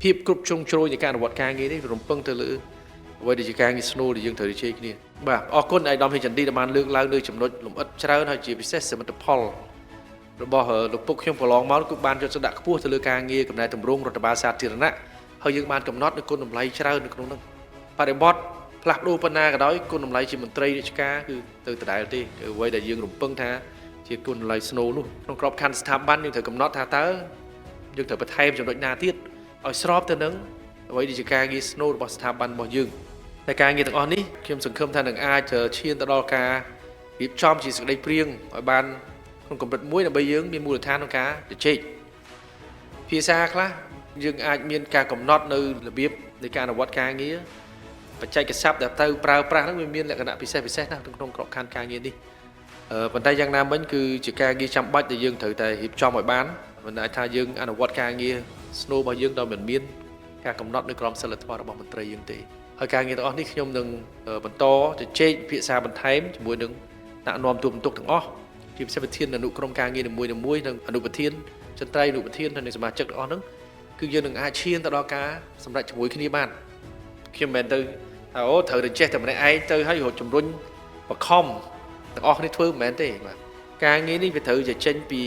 ភាពគ្រប់ជ្រុងជ្រោយនៃការអនុវត្តការងារនេះវារំពឹងទៅលើអ្វីដែលជាការងារស្នូលដែលយើងត្រូវជជែកគ្នាបាទអរគុណឯកឧត្តមហេងចន្ទទីដែលបានលើកឡើងនៅចំណុចលម្អិតច្រើនហើយជាពិសេសសមិទ្ធផលរបស់លោកពុកខ្ញុំប្រឡងមកគឺបានយកចិត្តដាក់ខ្ពស់ទៅលើការងារកំណែទម្រង់រដ្ឋបាលសាធារណៈហើយយើងបានកំណត់នូវគុណតម្លៃច្រើននៅក្នុងនោះបរិបទផ្លាស់ប្ដូរប៉ុណ្ណាក៏ដោយគុណតម្លៃជាមន្ត្រីរាជការគឺទៅដដែលទេគឺអ្វីដែលយើងរំពឹងថាជាគុណតម្លៃស្នូលនោះក្នុងក្របខ័ណ្ឌស្ថាប័នយើងត្រូវកំណត់ថាតើយើងត្រូវបន្ថែមចំណុចណាទៀតឲ្យស្របទៅនឹងអ្វីដែលជាការងារស្នូលរបស់ស្ថាប័នរបស់យើងតែការងារទាំងអស់នេះខ្ញុំសង្ឃឹមថានឹងអាចឈានទៅដល់ការរៀបចំជាសេចក្តីព្រាងឲ្យបានក្នុងកម្រិតមួយដើម្បីយើងមានមូលដ្ឋានក្នុងការជជែកភាសាខ្លះយើងអាចមានការកំណត់នៅរបៀបនៃការអនុវត្តការងារបច្ចេកសព្ទដែលត្រូវប្រើប្រាស់ហ្នឹងវាមានលក្ខណៈពិសេសពិសេសណាស់ក្នុងក្របខ័ណ្ឌការងារនេះប៉ុន្តែយ៉ាងណាមិញគឺជាការងារចាំបាច់ដែលយើងត្រូវតែរៀបចំឲ្យបានមិនអាចថាយើងអនុវត្តការងារស្នូលរបស់យើងដោយមិនមានការកំណត់នៅក្រមសីលធម៌របស់មន្ត្រីយើងទេហើយការងារទាំងអស់នេះខ្ញុំនឹងបន្តជជែកពិភាក្សាបន្ថែមជាមួយនឹងថ្នាក់នាំទូបន្ទុកទាំងអស់ជាពិសេសប្រធានអនុក្រុមការងារនីមួយៗនិងអនុប្រធានចន្ទ្រៃអនុប្រធាននិងសមាជិកទាំងអស់ហ្នឹងគឺយើងនឹងអាចឈានទៅដល់ការសម្រេចជាមួយគ្នាបានខ្ញុំមិនមែនទៅថាអូត្រូវតែចេះតែម្នាក់ឯងទៅហើយរត់ជំរុញបខំទាំងអស់គ្នាធ្វើមិនមែនទេបាទការងារនេះវាត្រូវតែចេញពី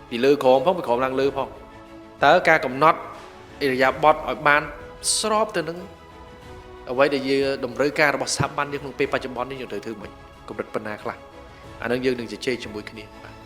ពីលើក្រោមផងពីក្រោមឡើងលើផងតើការកំណត់ឥរិយាបថឲ្យបានស្របទៅនឹងអ្វីដែលជាតម្រូវការរបស់ស្ថាប័នយើងក្នុងពេលបច្ចុប្បន្ននេះយើងត្រូវធ្វើម៉េចកម្រិតប៉ុណ្ណាខ្លះអានឹងយើងនឹងជជែកជាមួយគ្នាបាទ។